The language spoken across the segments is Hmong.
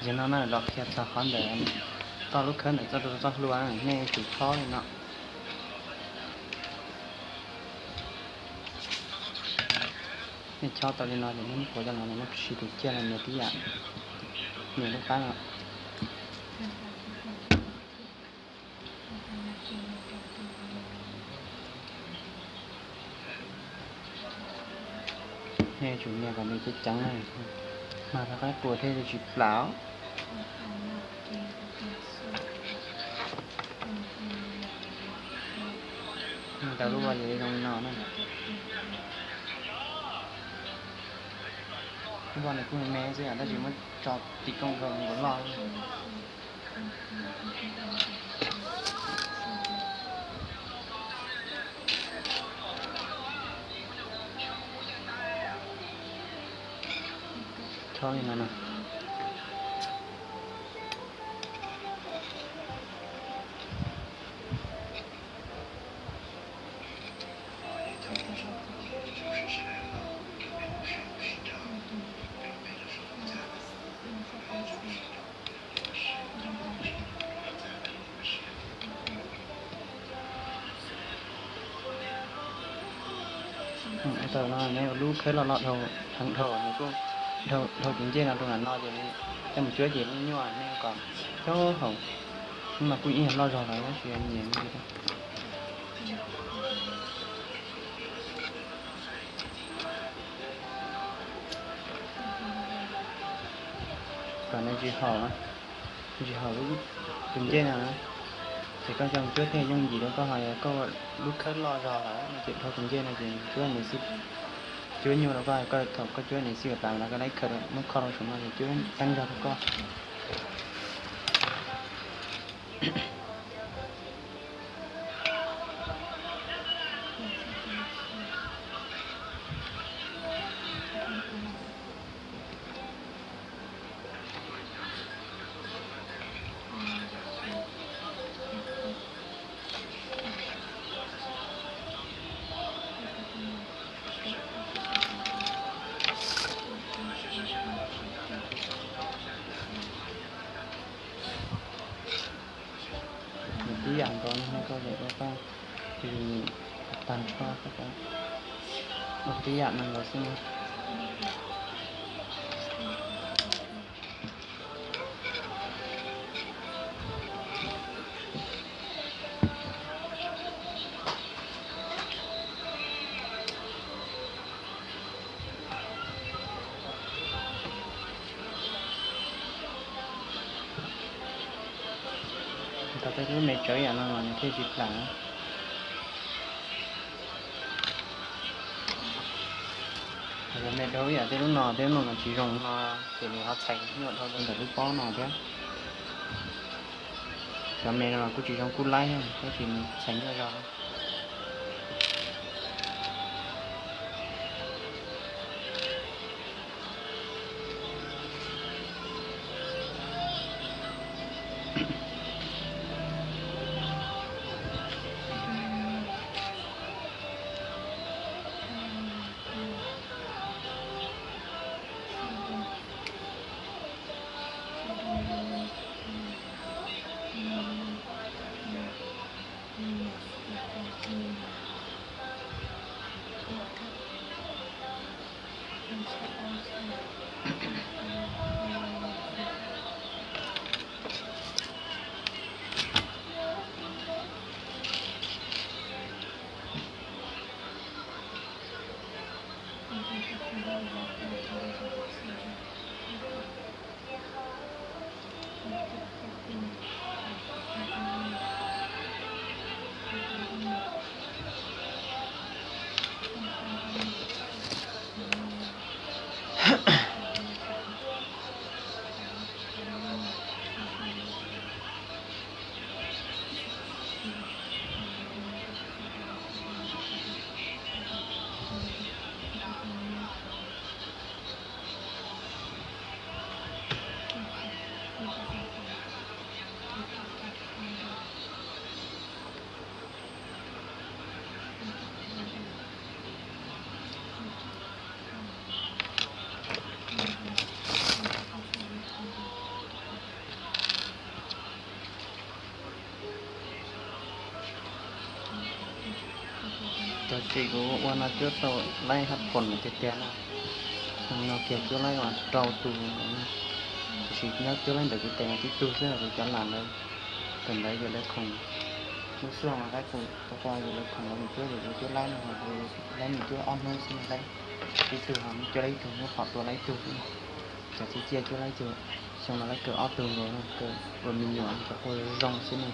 Yog no na los qhia txog qhov ntawm toj lub khawb ntawm txoj hlua, nej tsum chob li no. Nej chob tau li no ces nej muab puas coj los, nej siv tus ciaj los nias tib yam, nias lub qab no. Nej tsum nias kom nws ceev ceev na, mag rau qaib qua thiaj li tsis plam. Tau lub voj ces zoo li no na. Lub voj nws kuj me xwb yom, tab sis muab tso tim koom nkaus nkaus loj. Chob li no no. Tau no nws lub khawb loj loj dhau, heev dhau, nws kuj dhau tus ncej no rau nram no ces nws coj mus cuab ces nyuaj nyuaj, nej kom cov hauv no mas kuj ib yam loj zog lawm tab sis nyiam li. Kom nws tsis haum, tsis haum lub tus ncej no na, ces koj coj mus cuab thiaj yooj yim rau koj. Ho yog koj lub khawb loj zog lawm no ces dhau tus ncej no ces cuab nws xwb, cuab nyuaj rau koj. Koj thaum koj cuab nws xwb tas no koj laib khaws muab kho rau saum no ces cuab teeb zog rau koj. Nws tib yam nkaus no, nej koj lem ua koj tag nrho, ua tib yam no nkaus xwb na. Tau tej lub me tsawv yam no mas nws thiaj tsis plam. Cov me dhau ib yam tej lub no, tej lub no mas tsis zoo no, ces nws ho txhais nyuaj dhau ntawm lub pob no thiab. Cov me no los kuj tsis zoo kuj laib, tab sis nws txhais nyuaj zog. Ces kuv ua no cuab tau laib hab pom tiag tiag no. Xyoo no kiag cuab laib uas rau tus no, tiam sis nyob cuab laib ntawm kuv tes no tib tug xwb, kuv cov lam ntawd thaum ntawd yog lawv khoom, lub xub hau mas qaib qus, tau yog lawv khoom lawv mus cuab, yog kuv cuab laib no, laib mus cuab ob hnub xwb no laib tib tug, ho muab cuab laib ib tug, muab phom tua laib ib tug xwb no. Cov txiv ciaj cuab laib ces xyoo no laib kawg ob tug nkaus no, kawg ua me nyuam cov quaj zoo xwb no.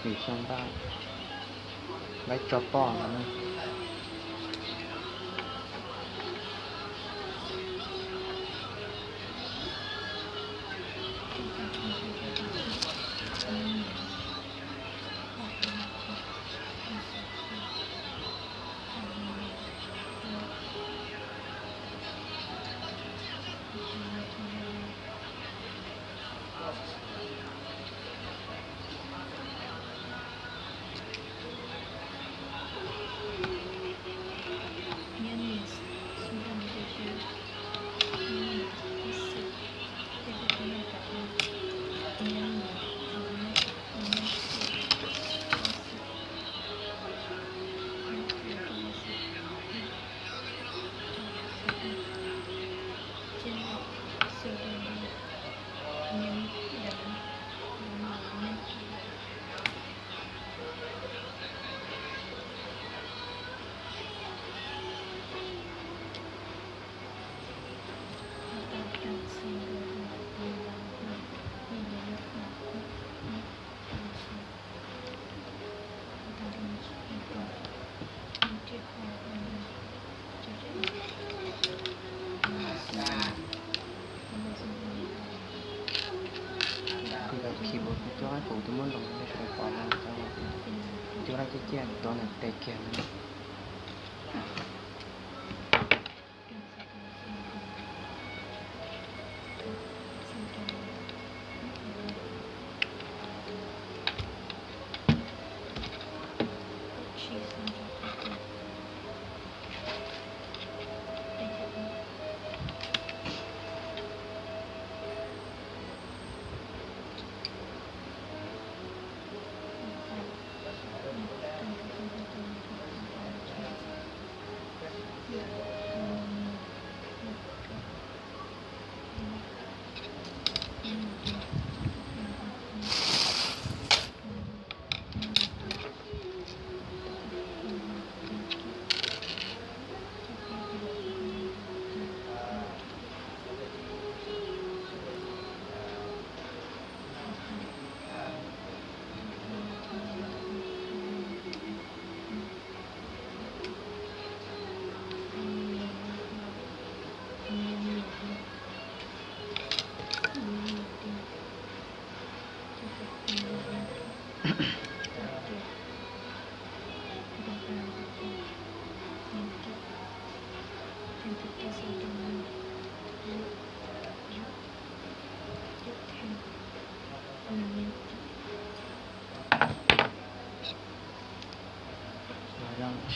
Vim xyoo ntawd laib tso poj no na. Kuv cov keyboard kuv cuab laib qus twb muab nroo rau nej sawv daws pom no, cov kuv cuab laib ciaj ciaj tuav ntawm tes kiag no.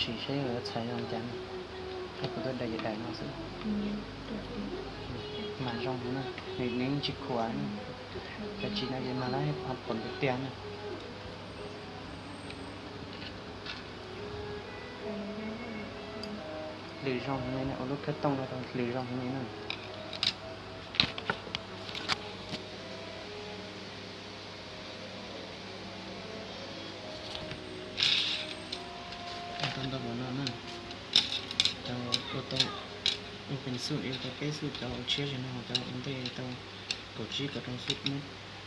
Sim saib yuav txhais zoo cas ne. Kuv tuaj daim daim no xwb. Mas zoo heev na, nws yeej tsis khuam. Cov tsis no ces mas lawv ho pom tiag tiag na. Lwm zoo heev li na, ua lub kab tooj no rau lwm zoo heev li na. Tau ntau npaum no na. Cov ua tau, ua pees xub ua tau peb xub, cov ua tshiab zog no cov ua ntej tau kaum tsib kaum rau xub,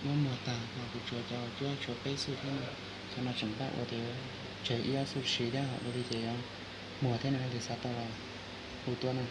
muab muag tag no. Kuv tsuas cov cuab tshuav peb xub thiab no. Cov no tseem npaj ua tias tseg ib ob xub siv thiab, ho ua li ces yuav muag thiab no, leej twg xav tau los hu tuaj na.